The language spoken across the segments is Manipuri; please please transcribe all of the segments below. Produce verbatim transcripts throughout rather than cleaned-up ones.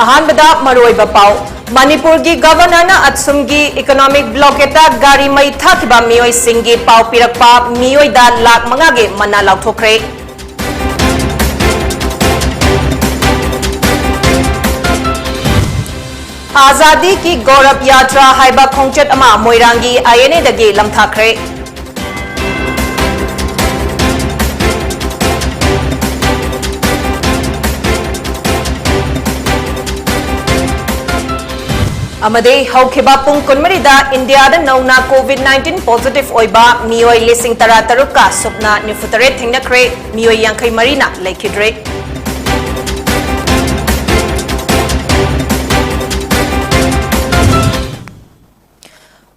ꯑꯍꯥꯟꯕꯗ ꯃꯔꯨꯑꯣꯏꯕ ꯄꯥꯎ꯫ ꯃꯅꯤꯄꯨꯔꯒꯤ ꯒꯚꯔꯅꯔꯅ ꯑꯁꯨꯝꯒꯤ ꯏꯀꯣꯅꯣꯃꯤꯛ ꯕ꯭ꯂꯣꯀꯦꯗꯇ ꯒꯥꯔꯤ ꯃꯩ ꯊꯥꯈꯤꯕ ꯃꯤꯑꯣꯏꯁꯤꯡꯒꯤ ꯄꯥꯎ ꯄꯤꯔꯛꯄ, ꯃꯤꯑꯣꯏꯗ ꯂꯥꯈ ꯃꯉꯥꯒꯤ ꯃꯅꯥ ꯂꯥꯎꯊꯣꯛꯈ꯭ꯔꯦ꯫ ꯑꯥꯖꯥꯗꯤ ꯀꯤ ꯒꯧꯔꯕ ꯌꯥꯇ꯭ꯔꯥ ꯍꯥꯏꯕ ꯈꯣꯡꯆꯠ ꯑꯃ ꯃꯣꯏꯔꯥꯡꯒꯤ ꯑꯥꯏ ꯑꯦꯟ ꯑꯦꯗꯒꯤ ꯂꯝꯊꯥꯈ꯭ꯔꯦ꯫ ꯑꯃꯗꯤ ꯍꯧꯈꯤꯕ ꯄꯨꯡ ꯀꯨꯟꯃꯔꯤꯗ ꯏꯟꯗꯤꯌꯥꯗ ꯅꯧꯅ ꯀꯣꯚꯤꯗ ꯅꯥꯏꯟꯇꯤꯟ ꯄꯣꯖꯤꯇꯤꯚ ꯑꯣꯏꯕ ꯃꯤꯑꯣꯏ ꯂꯤꯁꯤꯡ ꯇꯔꯥ ꯇꯔꯨꯛꯀ ꯁꯨꯞꯅ ꯅꯤꯐꯨ ꯇꯔꯦꯠ ꯊꯦꯡꯅꯈ꯭ꯔꯦ, ꯃꯤꯑꯣꯏ ꯌꯥꯡꯈꯩ ꯃꯔꯤꯅ ꯂꯩꯈꯤꯗ꯭ꯔꯦ꯫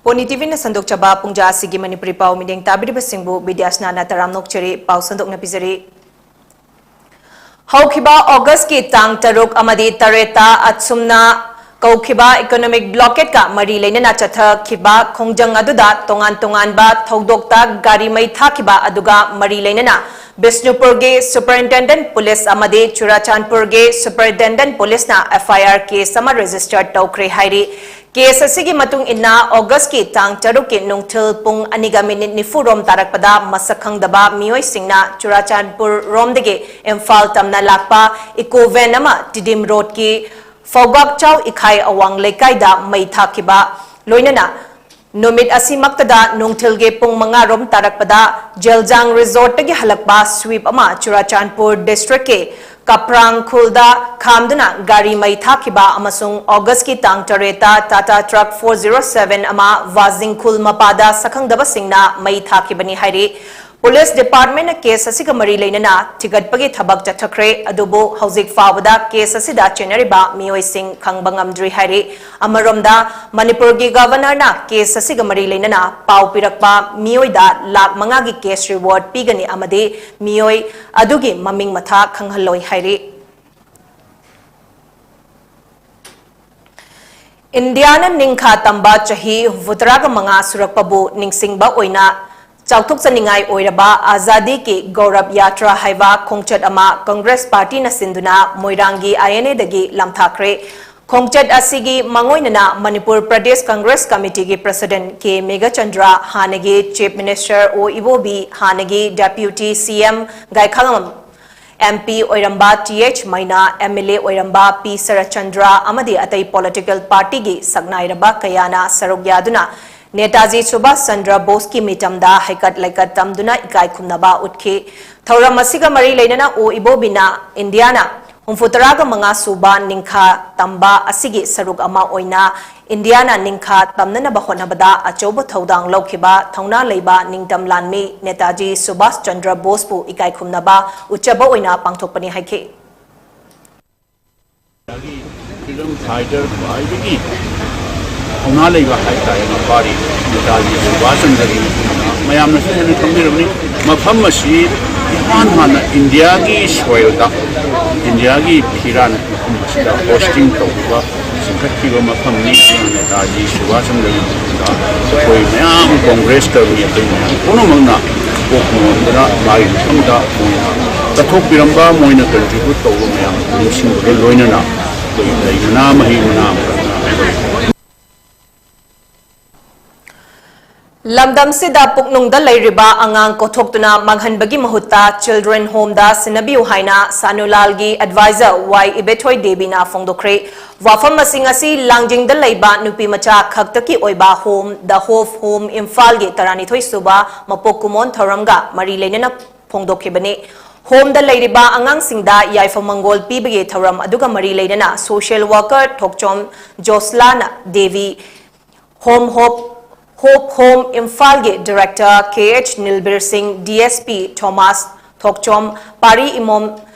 ꯄꯣꯅꯤ ꯇꯤꯚꯤꯅ ꯁꯟꯗꯣꯛꯆꯕ ꯄꯨꯡꯖꯥ ꯑꯁꯤꯒꯤ ꯃꯅꯤꯄꯨꯔꯤ ꯄꯥꯎ ꯃꯤꯠꯌꯦꯡ ꯇꯥꯕꯤꯔꯤꯕꯁꯤꯡꯕꯨ ꯕꯤꯗ꯭ꯌꯥꯁꯅꯥꯅ ꯇꯔꯥꯝꯅ ꯑꯣꯛꯆꯔꯤ꯫ ꯄꯥꯎ ꯁꯟꯗꯣꯛꯅ ꯄꯤꯖꯔꯤ꯫ ꯍꯧꯈꯤꯕ ꯑꯣꯒꯁꯀꯤ ꯇꯥꯡ ꯇꯔꯨꯛ ꯑꯃꯗꯤ ꯇꯔꯦꯠꯇ ꯑꯁꯨꯝꯅ ꯀꯧꯈꯤꯕ ꯏꯀꯣꯅꯣꯃꯤꯛ ꯕ꯭ꯂꯣꯀꯦꯗꯀ ꯃꯔꯤ ꯂꯩꯅꯅ ꯆꯠꯊꯈꯤꯕ ꯈꯣꯡꯖꯪ ꯑꯗꯨꯗ ꯇꯣꯉꯥꯟ ꯇꯣꯉꯥꯟꯕ ꯊꯧꯗꯣꯛꯇ ꯒꯥꯔꯤ ꯃꯩ ꯊꯥꯈꯤꯕ ꯑꯗꯨꯒ ꯃꯔꯤ ꯂꯩꯅꯅ ꯕꯤꯁꯅꯨꯄꯨꯔꯒꯤ ꯁꯨꯄꯔꯏꯟꯇꯦꯟꯗꯦꯟꯠ ꯄꯨꯂꯤꯁ ꯑꯃꯗꯤ ꯆꯨꯔꯥꯆꯥꯟꯄꯨꯔꯒꯤ ꯁꯨꯄꯔꯏꯟꯇꯦꯟꯗꯦꯟꯠ ꯄꯨꯂꯤꯁꯅ ꯑꯦꯐ ꯑꯥꯏ ꯑꯥꯔ ꯀꯦꯁ ꯑꯃ ꯔꯦꯖꯤꯁꯇꯔ ꯇꯧꯈ꯭ꯔꯦ ꯍꯥꯏꯔꯤ꯫ ꯀꯦꯁ ꯑꯁꯤꯒꯤ ꯃꯇꯨꯡ ꯏꯟꯅ ꯑꯣꯒꯁꯀꯤ ꯇꯥꯡ ꯇꯔꯨꯛꯀꯤ ꯅꯨꯡꯊꯤꯜ ꯄꯨꯡ ꯑꯅꯤꯒ ꯃꯤꯅꯤꯠ ꯅꯤꯐꯨ ꯔꯣꯝ ꯇꯥꯔꯛꯄꯗ ꯃꯁꯛ ꯈꯪꯗꯕ ꯃꯤꯑꯣꯏꯁꯤꯡꯅ ꯆꯨꯔꯥꯆꯥꯟꯄꯨꯔ ꯔꯣꯝꯗꯒꯤ ꯏꯝꯐꯥꯜ ꯇꯝꯅ ꯂꯥꯛꯄ ꯏꯀꯣ ꯚꯦꯟ ꯑꯃ ꯇꯤꯗꯤꯝ ꯔꯣꯗꯀꯤ ꯐꯧꯒꯥꯛꯆꯥꯎ ꯏꯈꯥꯏ ꯑꯋꯥꯡ ꯂꯩꯀꯥꯏꯗ ꯃꯩ ꯊꯥꯈꯤꯕ ꯂꯣꯏꯅꯅ ꯅꯨꯃꯤꯠ ꯑꯁꯤꯃꯛꯇꯗ ꯅꯨꯡꯊꯤꯜꯒꯤ ꯄꯨꯡ ꯃꯉꯥ ꯔꯣꯝ ꯇꯥꯔꯛꯄꯗ ꯖꯦꯜꯖꯥꯡ ꯔꯤꯖꯣꯔꯠꯇꯒꯤ ꯍꯜꯂꯛꯄ ꯁ꯭ꯋꯤꯞ ꯑꯃ ꯆꯨꯔꯥꯆꯥꯟꯄꯨꯔ ꯗꯤꯁꯇ꯭ꯔꯤꯛꯀꯤ ꯀꯥꯄ꯭ꯔꯥꯡ ꯈꯨꯜꯗ ꯈꯥꯝꯗꯨꯅ ꯒꯥꯔꯤ ꯃꯩ ꯊꯥꯈꯤꯕ ꯑꯃꯁꯨꯡ ꯑꯣꯒꯁꯀꯤ ꯇꯥꯡ ꯇꯔꯦꯠꯇ Tata truck four zero seven ꯑꯃ ꯋꯥꯖꯤꯡ ꯈꯨꯜ ꯃꯄꯥꯗ ꯁꯛꯈꯪꯗꯕꯁꯤꯡꯅ ꯃꯩ ꯊꯥꯈꯤꯕꯅꯤ ꯍꯥꯏꯔꯤ꯫ ꯄꯨꯂꯤꯁ ꯗꯤꯄꯥꯔꯠꯃꯦꯟꯠꯅ ꯀꯦꯁ ꯑꯁꯤꯒ ꯃꯔꯤ ꯂꯩꯅꯅ ꯊꯤꯒꯠꯄꯒꯤ ꯊꯕꯛ ꯆꯠꯊꯈ꯭ꯔꯦ, ꯑꯗꯨꯕꯨ ꯍꯧꯖꯤꯛ ꯐꯥꯎꯕꯗ ꯀꯦꯁ ꯑꯁꯤꯗ ꯆꯦꯟꯅꯔꯤꯕ ꯃꯤꯑꯣꯏꯁꯤꯡ ꯈꯪꯕ ꯉꯝꯗ꯭ꯔꯤ ꯍꯥꯏꯔꯤ꯫ ꯑꯃꯔꯣꯝꯗ, ꯃꯅꯤꯄꯨꯔꯒꯤ ꯒꯚꯔꯅꯔꯅ ꯀꯦꯁ ꯑꯁꯤꯒ ꯃꯔꯤ ꯂꯩꯅꯅ ꯄꯥꯎ ꯄꯤꯔꯛꯄ ꯃꯤꯑꯣꯏꯗ ꯂꯥꯈ ꯃꯉꯥꯒꯤ ꯀꯦꯁ ꯔꯤꯋꯥꯔꯗ ꯄꯤꯒꯅꯤ ꯑꯃꯗꯤ ꯃꯤꯑꯣꯏ ꯑꯗꯨꯒꯤ ꯃꯃꯤꯡ ꯃꯊꯥ ꯈꯪꯍꯜꯂꯣꯏ ꯍꯥꯏꯔꯤ꯫ ꯏꯟꯗꯤꯌꯥꯅ ꯅꯤꯡꯈꯥ ꯇꯝꯕ ꯆꯍꯤ ꯍꯨꯝꯐꯨꯇꯔꯥꯒ ꯃꯉꯥ ꯁꯨꯔꯛꯄꯕꯨ ꯅꯤꯡꯁꯤꯡꯕ ꯑꯣꯏꯅ ꯆꯥꯎꯊꯣꯛꯆꯅꯤꯡꯉꯥꯏ ꯑꯣꯏꯔꯕ ꯑꯖꯥꯗꯤ ꯀꯤ ꯒꯧꯔꯕ ꯌꯥꯇ꯭ꯔꯥ ꯍꯥꯏꯕ ꯈꯣꯡꯆꯠ ꯑꯃ ꯀꯪꯒ꯭ꯔꯦꯁ ꯄꯥꯔꯇꯤꯅ ꯁꯤꯟꯗꯨꯅ ꯃꯣꯏꯔꯥꯡꯒꯤ ꯑꯥꯏ ꯑꯦꯟ ꯑꯦꯗꯒꯤ ꯂꯥꯝꯊꯥꯈ꯭ꯔꯦ꯫ ꯈꯣꯡꯆꯠ ꯑꯁꯤꯒꯤ ꯃꯥꯡꯑꯣꯏꯅꯅ ꯃꯅꯤꯄꯨꯔ ꯄ꯭ꯔꯗꯦꯁ ꯀꯪꯒ꯭ꯔꯦꯁ ꯀꯃꯤꯇꯤꯒꯤ ꯄ꯭ꯔꯁꯤꯗꯦꯟꯠ ꯀꯦ ꯃꯦꯘꯆꯟꯗ꯭ꯔ, ꯍꯥꯟꯅꯒꯤ ꯆꯤꯐ ꯃꯤꯅꯤꯁꯇꯔ ꯑꯣ ꯏꯕꯣꯕꯤ, ꯍꯥꯟꯅꯒꯤ ꯗꯦꯄ꯭ꯌꯨꯇꯤ ꯁꯤ ꯑꯦꯝ ꯒꯥꯏꯈꯥꯉꯝ, ꯑꯦꯝ ꯄꯤ ꯑꯣꯏꯔꯝꯕ T H Meinya, M L A ꯑꯣꯏꯔꯝꯕ ꯄꯤ ꯁꯔꯠꯆꯟꯗ꯭ꯔ ꯑꯃꯗꯤ ꯑꯇꯩ ꯄꯣꯂꯤꯇꯤꯀꯦꯜ ꯄꯥꯔꯇꯤꯒꯤ ꯁꯛꯅꯥꯏꯔꯕ ꯀꯌꯥꯅ ꯁꯔꯨꯛ ꯌꯥꯗꯨꯅ ꯅꯦꯇꯥꯖꯤ ꯁꯨꯚꯥꯁ ꯆꯟꯗ꯭ꯔ ꯕꯣꯁꯀꯤ ꯃꯤꯇꯝꯗ ꯍꯩꯀꯠ ꯂꯩꯀꯠ ꯇꯝꯗꯨꯅ ꯏꯀꯥꯏ ꯈꯨꯝꯅꯕ ꯎꯠꯈꯤ꯫ ꯊꯧꯔꯝ ꯑꯁꯤꯒ ꯃꯔꯤ ꯂꯩꯅꯅ ꯑꯣ ꯏꯕꯣꯕꯤꯅ ꯏꯟꯗꯤꯌꯥꯅ ꯍꯨꯝꯐꯨꯇꯔꯥꯒ ꯃꯉꯥ ꯁꯨꯕ ꯅꯤꯡꯈꯥ ꯇꯝꯕ ꯑꯁꯤꯒꯤ ꯁꯔꯨꯛ ꯑꯃ ꯑꯣꯏꯅ ꯏꯟꯗꯤꯌꯥꯅ ꯅꯤꯡꯈꯥ ꯇꯝꯅꯅꯕ ꯍꯣꯠꯅꯕꯗ ꯑꯆꯧꯕ ꯊꯧꯗꯥꯡ ꯂꯧꯈꯤꯕ ꯊꯧꯅꯥ ꯂꯩꯕ ꯅꯤꯡꯇꯝ ꯂꯥꯟꯃꯤ ꯅꯦꯇꯥꯖꯤ ꯁꯨꯚꯥꯁ ꯆꯟꯗ꯭ꯔ ꯕꯣꯁꯄꯨ ꯏꯀꯥꯏ ꯈꯨꯝꯅꯕ ꯎꯠꯆꯕ ꯑꯣꯏꯅ ꯄꯥꯡꯊꯣꯛꯄꯅꯤ ꯍꯥꯏꯈꯤ꯫ ꯐ꯭ꯔꯤꯗꯝ ꯐꯥꯏꯇꯔ ꯈ꯭ꯋꯥꯏꯗꯒꯤ ꯊꯧꯅꯥ ꯂꯩꯕ ꯍꯥꯏꯇꯥꯔꯦ, ꯃꯄꯥꯔꯤ ꯅꯦꯇꯥꯖꯤ ꯁꯨꯚꯥꯁ ꯆꯟꯗ꯭ꯔꯒꯤ ꯃꯌꯥꯝꯅꯁꯨ ꯍꯦꯟꯅ ꯈꯪꯕꯤꯔꯝꯅꯤ꯫ ꯃꯐꯝ ꯑꯁꯤ ꯏꯍꯥꯟ ꯍꯥꯟꯅ ꯏꯟꯗꯤꯌꯥꯒꯤ ꯁꯣꯏꯜꯗ, ꯏꯟꯗꯤꯌꯥꯒꯤ ꯐꯤꯔꯥꯟ ꯃꯐꯝ ꯑꯁꯤꯗ ꯍꯣꯁꯇꯤꯡ ꯇꯧꯕ ꯆꯤꯡꯈꯠꯈꯤꯕ ꯃꯐꯝꯅꯤ꯫ ꯅꯦꯇꯥꯖꯤ ꯁꯨꯚꯥꯁ ꯆꯟꯗ꯭ꯔꯒꯤ ꯃꯐꯝꯗ ꯑꯩꯈꯣꯏ ꯃꯌꯥꯝ ꯀꯣꯡꯒ꯭ꯔꯦꯁ ꯀꯔꯃꯤ ꯑꯩꯈꯣꯏ ꯃꯌꯥꯝ ꯄꯨꯝꯅꯃꯛꯅ ꯀꯣꯛ ꯅꯣꯟꯗꯨꯅ ꯃꯥꯒꯤ ꯃꯐꯝꯗ ꯃꯣꯏꯅ ꯀꯠꯊꯣꯛꯄꯤꯔꯝꯕ, ꯃꯣꯏꯅ ꯀꯟꯇ꯭ꯔꯤꯕ꯭ꯌꯨꯠ ꯇꯧꯕ ꯃꯌꯥꯝ ꯅꯤꯡꯁꯤꯡꯕꯒ ꯂꯣꯏꯅꯅ ꯑꯩꯈꯣꯏ ꯂꯩ ꯃꯅꯥ, ꯃꯍꯩ ꯃꯅꯥ ꯑꯃꯈꯛꯅ ꯑꯩꯈꯣꯏ ꯂꯝꯗꯝꯁꯤꯗ ꯄꯨꯛꯅꯨꯡꯗ ꯂꯩꯔꯤꯕ ꯑꯉꯥꯡ ꯀꯣꯊꯣꯛꯇꯨꯅ ꯃꯥꯡꯍꯟꯕꯒꯤ ꯃꯍꯨꯠꯇ ꯆꯤꯜꯗ꯭ꯔꯦꯟ ꯍꯣꯝꯗ ꯁꯤꯟꯅꯕꯤꯌꯨ ꯍꯥꯏꯅ ꯁꯥꯅꯨꯂꯥꯜꯒꯤ ꯑꯦꯗꯚꯥꯏꯖꯔ ꯋꯥꯏ ꯏꯕꯦꯊꯣꯏ ꯗꯦꯕꯤꯅ ꯐꯣꯡꯗꯣꯛꯈ꯭ꯔꯦ꯫ ꯋꯥꯐꯝ ꯑꯁꯤꯡ ꯑꯁꯤ ꯂꯥꯡꯖꯤꯡꯗ ꯂꯩꯕ ꯅꯨꯄꯤ ꯃꯆꯥ ꯈꯛꯇꯒꯤ ꯑꯣꯏꯕ ꯍꯣꯝ ꯗ ꯍꯣꯞ ꯍꯣꯝ ꯏꯝꯐꯥꯜꯒꯤ ꯇꯔꯥꯅꯤꯊꯣꯏ ꯁꯨꯕ ꯃꯄꯣꯛ ꯀꯨꯝꯑꯣꯟ ꯊꯧꯔꯝꯒ ꯃꯔꯤ ꯂꯩꯅꯅ ꯐꯣꯡꯗꯣꯛꯈꯤꯕꯅꯤ꯫ ꯍꯣꯝꯗ ꯂꯩꯔꯤꯕ ꯑꯉꯥꯡꯁꯤꯡꯗ ꯌꯥꯏꯐ ꯃꯪꯒꯣꯜ ꯄꯤꯕꯒꯤ ꯊꯧꯔꯝ ꯑꯗꯨꯒ ꯃꯔꯤ ꯂꯩꯅꯅ ꯁꯣꯁꯤꯌꯦꯜ ꯋꯥꯔꯀꯔ ꯊꯣꯛꯆꯣꯝ ꯖꯣꯁꯂꯥꯅ ꯗꯦꯕꯤ, ꯍꯣꯝ ꯍꯣꯞ, ꯍꯣꯞ ꯍꯣꯝ ꯏꯝꯐꯥꯜꯒꯤ ꯗꯤꯔꯦꯛꯇꯔ ꯀꯦ ꯑꯩꯆ ꯅꯤꯜꯕꯤꯔ ꯁꯤꯡ, ꯗꯤ ꯑꯦꯁ ꯄꯤ ꯊꯣꯃꯥꯁ ꯊꯣꯛꯆꯣꯝ, ꯄꯥꯔꯤ ꯏꯃꯣꯝ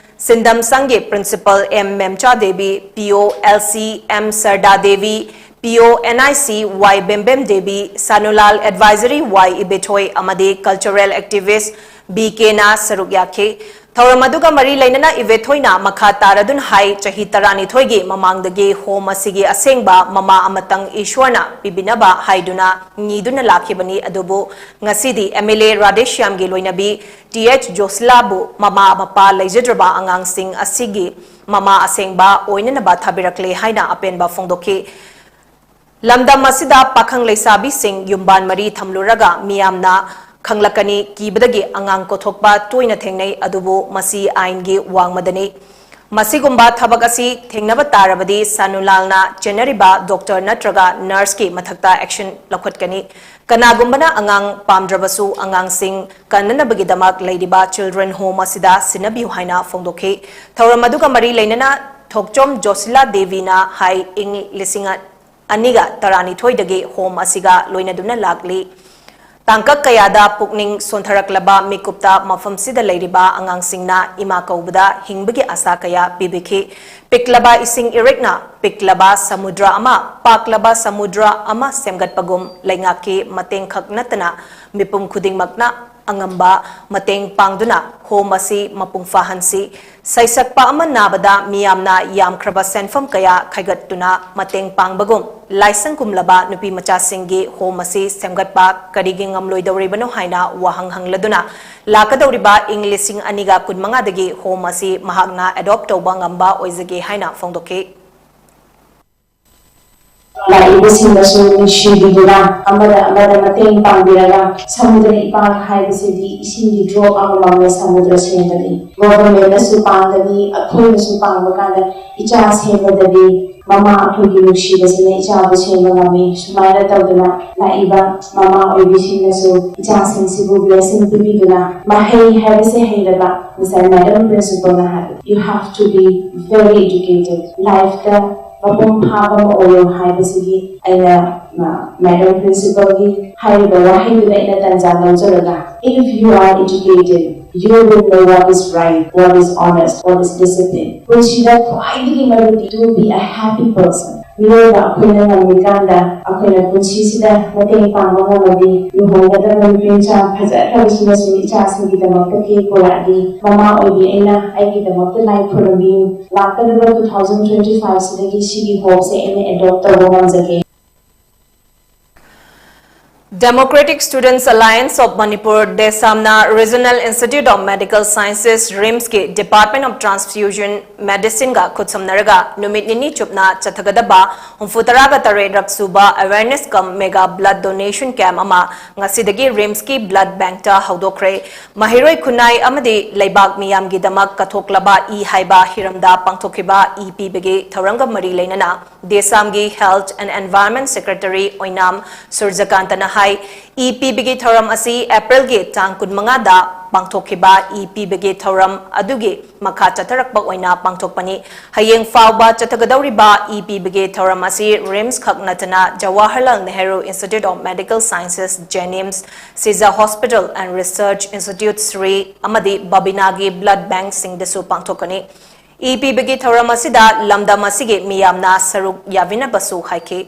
ꯁꯤꯟꯗꯝ ꯁꯪꯒꯤ ꯄ꯭ꯔꯤꯟꯁꯤꯄꯜ ꯑꯦꯝ ꯃꯦꯝꯆꯥ ꯗꯦꯕꯤ, ꯄꯤ ꯑꯣ ꯑꯦꯜ ꯁꯤ ꯑꯦꯝ ꯁꯔꯗꯥ ꯗꯦꯕꯤ, ꯄꯤ ꯑꯣ N I C Y Bembem Devi, Sanulal advisory Y Ibethoi ꯑꯃꯗꯤ ꯀꯜꯆꯔꯦꯜ ꯑꯦꯛꯇꯤꯚꯤꯁ꯭ꯠ ꯕꯤ ꯀꯦꯅ ꯁꯔꯨꯛ ꯌꯥꯈꯤ꯫ ꯊꯧꯔꯝ ꯑꯗꯨꯒ ꯃꯔꯤ ꯂꯩꯅꯅ ꯏꯕꯦꯊꯣꯏꯅ ꯃꯈꯥ ꯇꯥꯔꯗꯨꯅ ꯍꯥꯏ, ꯆꯍꯤ ꯇꯔꯥꯅꯤꯊꯣꯏꯒꯤ ꯃꯃꯥꯡꯗꯒꯤ ꯍꯣꯝ ꯑꯁꯤꯒꯤ ꯑꯁꯦꯡꯕ ꯃꯃꯥ ꯑꯃꯇꯪ ꯏꯁꯣꯔꯅ ꯄꯤꯕꯤꯅꯕ ꯍꯥꯏꯗꯨꯅ ꯅꯤꯗꯨꯅ ꯂꯥꯛꯈꯤꯕꯅꯤ꯫ ꯑꯗꯨꯕꯨ ꯉꯁꯤꯗꯤ MLA ꯔꯥꯙꯦꯁ꯭ꯌꯥꯝꯒꯤ ꯂꯣꯏꯅꯕꯤ Th ꯖꯣꯁꯤꯂꯥꯕꯨ ꯃꯃꯥ ꯃꯄꯥ ꯂꯩꯖꯗ꯭ꯔꯕ ꯑꯉꯥꯡꯁꯤꯡ ꯑꯁꯤꯒꯤ ꯃꯃꯥ ꯑꯁꯦꯡꯕ ꯑꯣꯏꯅꯅꯕ ꯊꯥꯕꯤꯔꯛꯂꯦ ꯍꯥꯏꯅ ꯑꯄꯦꯟꯕ ꯐꯣꯡꯗꯣꯛꯈꯤ꯫ ꯂꯝꯗꯝ ꯑꯁꯤꯗ ꯄꯥꯈꯪ ꯂꯩꯁꯥꯕꯤꯁꯤꯡ ꯌꯨꯝꯕꯥꯟ ꯃꯔꯤ ꯊꯝꯂꯨꯔꯒ ꯃꯤꯌꯥꯝꯅ ꯈꯪꯂꯛꯀꯅꯤ꯫ ꯀꯤꯕꯗꯒꯤ ꯑꯉꯥꯡ ꯀꯣꯊꯣꯛꯄ ꯇꯣꯏꯅ ꯊꯦꯡꯅꯩ, ꯑꯗꯨꯕꯨ ꯃꯁꯤ ꯑꯥꯏꯟꯒꯤ ꯋꯥꯡꯃꯗꯅꯤ꯫ ꯃꯁꯤꯒꯨꯝꯕ ꯊꯕꯛ ꯑꯁꯤ ꯊꯦꯡꯅꯕ ꯇꯥꯔꯕꯗꯤ ꯁꯥꯅꯨꯂꯥꯜꯅ ꯆꯦꯟꯅꯔꯤꯕ ꯗꯣꯛꯇꯔ ꯅꯠꯇ꯭ꯔꯒ ꯅꯔꯁꯀꯤ ꯃꯊꯛꯇ action ꯂꯧꯈꯠꯀꯅꯤ꯫ ꯀꯅꯥꯒꯨꯝꯕꯅ ꯑꯉꯥꯡ ꯄꯥꯝꯗ꯭ꯔꯕꯁꯨ ꯑꯉꯥꯡꯁꯤꯡ ꯀꯟꯅꯅꯕꯒꯤꯗꯃꯛ ꯂꯩꯔꯤꯕ Children Home ꯑꯁꯤꯗ ꯁꯤꯟꯅꯕꯤꯌꯨ ꯍꯥꯏꯅ ꯐꯣꯡꯗꯣꯛꯈꯤ꯫ ꯊꯧꯔꯝ ꯑꯗꯨꯒ ꯃꯔꯤ ꯂꯩꯅꯅ ꯊꯣꯛꯆꯣꯝ ꯖꯣꯁꯤꯂꯥ ꯗꯦꯕꯤꯅ ꯍꯥꯏ, ꯏꯪ ꯂꯤꯁꯤꯡ ꯑꯅꯤꯒ ꯇꯔꯥꯅꯤꯊꯣꯏꯗꯒꯤ ꯍꯣꯝ ꯑꯁꯤꯒ ꯂꯣꯏꯅꯗꯨꯅ ꯂꯥꯛꯂꯤ꯫ ꯇꯥꯡꯀꯛ ꯀꯌꯥꯗ ꯄꯨꯛꯅꯤꯡ ꯁꯣꯟꯊꯔꯛꯂꯕ ꯃꯤꯀꯨꯞꯇ ꯃꯐꯝꯁꯤꯗ ꯂꯩꯔꯤꯕ ꯑꯉꯥꯡꯁꯤꯡꯅ ꯏꯃꯥ ꯀꯧꯕꯗ ꯍꯤꯡꯕꯒꯤ ꯑꯁꯥ ꯀꯌꯥ ꯄꯤꯕꯤꯈꯤ꯫ ꯄꯤꯛꯂꯕ ꯏꯁꯤꯡ ꯏꯔꯤꯛꯅ ꯄꯤꯛꯂꯕ ꯁꯃꯨꯗ꯭ꯔ ꯑꯃ, ꯄꯥꯛꯂꯕ ꯁꯃꯨꯗ꯭ꯔ ꯑꯃ ꯁꯦꯝꯒꯠꯄꯒꯨꯝ ꯂꯩꯉꯥꯛꯀꯤ ꯃꯇꯦꯡ ꯈꯛ ꯅꯠꯇꯅ ꯃꯤꯄꯨꯝ ꯈꯨꯗꯤꯡꯃꯛꯅ ꯑꯉꯝꯕ ꯃꯇꯦꯡ ꯄꯥꯡꯗꯨꯅ ꯍꯣꯝ ꯑꯁꯤ ꯃꯄꯨꯡ ꯐꯥꯍꯟꯁꯤ꯫ ꯁꯩꯁꯛꯄ ꯑꯃ ꯅꯥꯕꯗ ꯃꯤꯌꯥꯝꯅ ꯌꯥꯝꯈ꯭ꯔꯕ ꯁꯦꯟꯐꯝ ꯀꯌꯥ ꯈꯥꯏꯒꯠꯇꯨꯅ ꯃꯇꯦꯡ ꯄꯥꯡꯕꯒꯨꯝ, ꯂꯥꯏꯁꯪꯒꯨꯝꯂꯕ ꯅꯨꯄꯤ ꯃꯆꯥꯁꯤꯡꯒꯤ ꯍꯣꯝ ꯑꯁꯤ ꯁꯦꯝꯒꯠꯄ ꯀꯔꯤꯒꯤ ꯉꯝꯂꯣꯏꯗꯧꯔꯤꯕꯅꯣ ꯍꯥꯏꯅ ꯋꯥꯍꯪ ꯍꯪꯂꯗꯨꯅ, ꯂꯥꯛꯀꯗꯧꯔꯤꯕ ꯏꯪ ꯂꯤꯁꯤꯡ ꯑꯅꯤꯒ ꯀꯨꯟꯃꯉꯥꯗꯒꯤ ꯍꯣꯝ ꯑꯁꯤ ꯃꯍꯥꯛꯅ adopt ꯇꯧꯕ ꯉꯝꯕ ꯑꯣꯏꯖꯒꯦ ꯍꯥꯏꯅ ꯐꯣꯡꯗꯣꯛꯈꯤ꯫ ꯂꯥꯛꯏꯕꯁꯤꯡꯗꯁꯨ ꯅꯨꯡꯁꯤꯕꯤꯗꯨꯅ, ꯑꯃꯗ ꯑꯃꯗ ꯃꯇꯦꯡ ꯄꯥꯡꯕꯤꯔꯒ, ꯁꯃꯨꯗ꯭ꯔ ꯏꯄꯥꯛ ꯍꯥꯏꯕꯁꯤꯗꯤ ꯏꯁꯤꯡꯒꯤ drop ꯑꯃꯃꯝꯅ ꯁꯃꯨꯗ꯭ꯔ ꯁꯦꯝꯕꯅꯤ꯫ Government ꯅꯁꯨ ꯄꯥꯡꯒꯅꯤ, ꯑꯩꯈꯣꯏꯅꯁꯨ ꯄꯥꯡꯕ ꯀꯥꯟꯗ ꯏꯆꯥ ꯁꯦꯝꯕꯗꯗꯤ ꯃꯃꯥ ꯑꯩꯈꯣꯏꯒꯤ ꯅꯨꯡꯁꯤꯕꯁꯤꯅ ꯏꯆꯥꯕꯨ ꯁꯦꯝꯕ ꯉꯝꯃꯤ꯫ ꯁꯨꯃꯥꯏꯅ ꯇꯧꯗꯅ ꯂꯥꯛꯏꯕ ꯃꯃꯥ ꯑꯣꯏꯕꯤꯁꯤꯡꯅꯁꯨ ꯏꯆꯥꯁꯤꯡꯁꯤꯕꯨ blessing ꯄꯤꯕꯤꯗꯨꯅ, ꯃꯍꯩ ꯍꯥꯏꯕꯁꯦ ꯍꯩꯔꯕ, ꯉꯁꯥꯏ Madam Principal ꯅ ꯍꯥꯏꯕꯗ, you have to be very educated, life ꯇ ꯃꯄꯨꯡ ꯐꯥꯕ ꯑꯃ ꯑꯣꯏꯌꯣ ꯍꯥꯏꯕꯁꯤꯒꯤ ꯑꯩꯅ, ꯃ-, Madam Principal ꯒꯤ ꯍꯥꯏꯔꯤꯕ ꯋꯥꯍꯩꯗꯨꯗ ꯑꯩꯅ ꯇꯥꯟꯖꯥ ꯂꯧꯖꯔꯒ, if you are educated, you will know what is right, what is honest, what is discipline. ꯄꯨꯟꯁꯤꯗ ꯈ꯭ꯋꯥꯏꯗꯒꯤ ꯃꯔꯨꯗꯤ to be a happy person. ꯃꯤꯑꯣꯏꯕ ꯑꯩꯈꯣꯏꯅ ꯉꯝꯃꯤꯀꯥꯟꯗ ꯑꯩꯈꯣꯏꯅ ꯄꯨꯟꯁꯤꯁꯤꯗ ꯃꯇꯦꯡ ꯄꯥꯡꯕ ꯉꯝꯃꯗꯤ, ꯂꯨꯍꯣꯡꯒꯗꯕ ꯅꯨꯄꯤ ꯃꯆꯥ ꯐꯖꯈ꯭ꯔꯕꯁꯤꯅꯁꯨ ꯏꯆꯥꯁꯤꯡꯒꯤꯗꯃꯛꯇ ꯀꯦꯛ ꯄꯨꯔꯛꯑꯗꯤ, ꯃꯃꯥ ꯑꯣꯏꯕꯤ ꯑꯩꯅ ꯑꯩꯒꯤꯗꯃꯛꯇ ꯂꯥꯏ ꯈꯨꯔꯨꯝꯕꯤꯌꯨ, ꯂꯥꯛꯀꯗꯕ two thousand twenty five ꯁꯤꯗꯒꯤ ꯁꯤꯒꯤ ꯍꯣꯞꯁꯦ ꯑꯩꯅ ꯑꯦꯗꯣꯞ ꯇꯧꯕ ꯉꯝꯖꯒꯦ꯫ Democratic Students Alliance of Manipur, DESAM ꯅ Regional Institute of Medical Sciences, RIMS ꯀꯤ Department of Transfusion Medicine ꯒ ꯈꯨꯠꯁꯝꯅꯔꯒ ꯅꯨꯃꯤꯠ ꯅꯤꯅꯤ ꯆꯨꯞꯅ ꯆꯠꯊꯒꯗꯕ ꯍꯨꯝꯐꯨ ꯇꯔꯥꯒ ꯇꯔꯦꯠ ꯔꯛ ꯁꯨꯕ Awareness cum Mega Blood Donation Camp ꯑꯃ ꯉꯁꯤꯗꯒꯤ RIMS ꯀꯤ Blood Bank ꯇ ꯍꯧꯗꯣꯛꯈ꯭ꯔꯦ꯫ ꯃꯍꯩꯔꯣꯏ ꯈꯨꯟꯅꯥꯏ ꯑꯃꯗꯤ ꯂꯩꯕꯥꯛ ꯃꯤꯌꯥꯝꯒꯤꯗꯃꯛ ꯀꯠꯊꯣꯛꯂꯕ ꯏ ꯍꯥꯏꯕ ꯍꯤꯔꯝꯗ ꯄꯥꯡꯊꯣꯛꯈꯤꯕ ꯏ ꯄꯤꯕꯒꯤ ꯊꯧꯔꯝꯒ ꯃꯔꯤ ꯂꯩꯅꯅ DESAM ꯒꯤ Health and Environment Secretary Oinam ꯁꯨꯔꯖꯀꯥꯟꯇꯅ high, E ꯄꯤꯕꯒꯤ ꯊꯧꯔꯝ ꯑꯁꯤ April ꯒꯤ ꯇꯥꯡ ꯀꯨꯟꯃꯉꯥꯗ ꯄꯥꯡꯊꯣꯛꯈꯤꯕ ꯏ ꯄꯤꯕꯒꯤ ꯊꯧꯔꯝ ꯑꯗꯨꯒꯤ ꯃꯈꯥ ꯆꯠꯊꯔꯛꯄ ꯑꯣꯏꯅ ꯄꯥꯡꯊꯣꯛꯄꯅꯤ꯫ ꯍꯌꯦꯡ ꯐꯥꯎꯕ ꯆꯠꯊꯒꯗꯧꯔꯤꯕ ꯏ ꯄꯤꯕꯒꯤ ꯊꯧꯔꯝ ꯑꯁꯤ RIMS ꯈꯛ ꯅꯠꯇꯅ Jawaharlal Nehru Institute of Medical Sciences, JNIMS, Shija Hospital and Research Institute, Shri ꯑꯃꯗꯤ ꯕꯕꯤꯅꯥꯒꯤ Blood Bank ꯁꯤꯡꯗꯁꯨ ꯄꯥꯡꯊꯣꯛꯀꯅꯤ꯫ ꯏ ꯄꯤꯕꯒꯤ ꯊꯧꯔꯝ ꯑꯁꯤꯗ ꯂꯝꯗꯝ ꯑꯁꯤꯒꯤ ꯃꯤꯌꯥꯝꯅ ꯁꯔꯨꯛ ꯌꯥꯕꯤꯅꯕꯁꯨ ꯍꯥꯏꯈꯤ꯫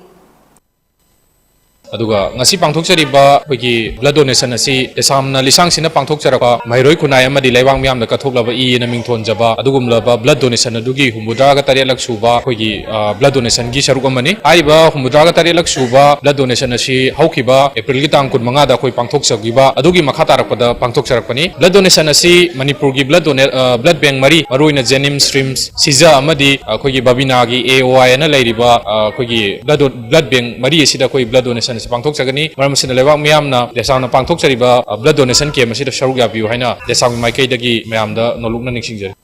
ꯑꯗꯨꯒ ꯉꯁꯤ ꯄꯥꯡꯊꯣꯛꯆꯔꯤꯕ ꯑꯩꯈꯣꯏꯒꯤ blood donation ꯑꯁꯤ DESAM ꯅ ꯂꯤꯁꯥꯡ ꯁꯤꯟꯅ ꯄꯥꯡꯊꯣꯛꯆꯔꯛꯄ ꯃꯍꯩꯔꯣꯏ ꯈꯨꯟꯅꯥꯏ ꯑꯃꯗꯤ ꯂꯩꯕꯥꯛ ꯃꯤꯌꯥꯝꯅ ꯀꯠꯊꯣꯛꯂꯕ ꯏ ꯑꯅ ꯃꯤꯡꯊꯣꯟꯖꯕ ꯑꯗꯨꯒꯨꯝꯂꯕ blood donation ꯑꯗꯨꯒꯤ ꯍꯨꯝꯐꯨꯇꯔꯥꯒ ꯇꯔꯦꯠ ꯂꯛ ꯁꯨꯕ ꯑꯩꯈꯣꯏꯒꯤ, ꯑ, blood donation ꯒꯤ ꯁꯔꯨꯛ ꯑꯃꯅꯤ꯫ ꯍꯥꯏꯔꯤꯕ ꯍꯨꯝꯐꯨꯇꯔꯥꯒ ꯇꯔꯦꯠ ꯂꯛ ꯁꯨꯕ blood donation ꯑꯁꯤ ꯍꯧꯈꯤꯕ April ꯒꯤ ꯇꯥꯡ ꯀꯨꯟꯃꯉꯥꯗ ꯑꯩꯈꯣꯏ ꯄꯥꯡꯊꯣꯛꯆꯈꯤꯕ ꯑꯗꯨꯒꯤ ꯃꯈꯥ ꯇꯥꯔꯛꯄꯗ ꯄꯥꯡꯊꯣꯛꯆꯔꯛꯄꯅꯤ꯫ Blood donation ꯑꯁꯤ ꯃꯅꯤꯄꯨꯔꯒꯤ blood dona-, ꯑ, blood bank ꯃꯔꯤ, ꯃꯔꯨꯑꯣꯏꯅ JNIMS, RIMS, ꯁꯤꯖ ꯑꯃꯗꯤ ꯑꯩꯈꯣꯏꯒꯤ ꯕꯕꯤꯅꯥꯒꯤ AOI ꯑꯅ ꯂꯩꯔꯤꯕ, ꯑ, ꯑꯩꯈꯣꯏꯒꯤ blood don-, blood bank ꯃꯔꯤ ꯑꯁꯤꯗ ꯑꯩꯈꯣꯏ blood donation ꯑꯁꯤ ꯄꯥꯡꯊꯣꯛꯆꯒꯅꯤ꯫ ꯃꯔꯝ ꯑꯁꯤꯅ ꯂꯩꯕꯥꯛ ꯃꯤꯌꯥꯝꯅ DESAM ꯅ ꯄꯥꯡꯊꯣꯛꯆꯔꯤꯕ, ꯑ, blood donation camp ꯑꯁꯤꯗ ꯁꯔꯨꯛ ꯌꯥꯕꯤꯌꯨ ꯍꯥꯏꯅ DESAM ꯒꯤ ꯃꯥꯏꯀꯩꯗꯒꯤ ꯃꯌꯥꯝꯗ ꯅꯣꯜꯂꯨꯛꯅ ꯅꯤꯡꯁꯤꯡꯖꯔꯤ꯫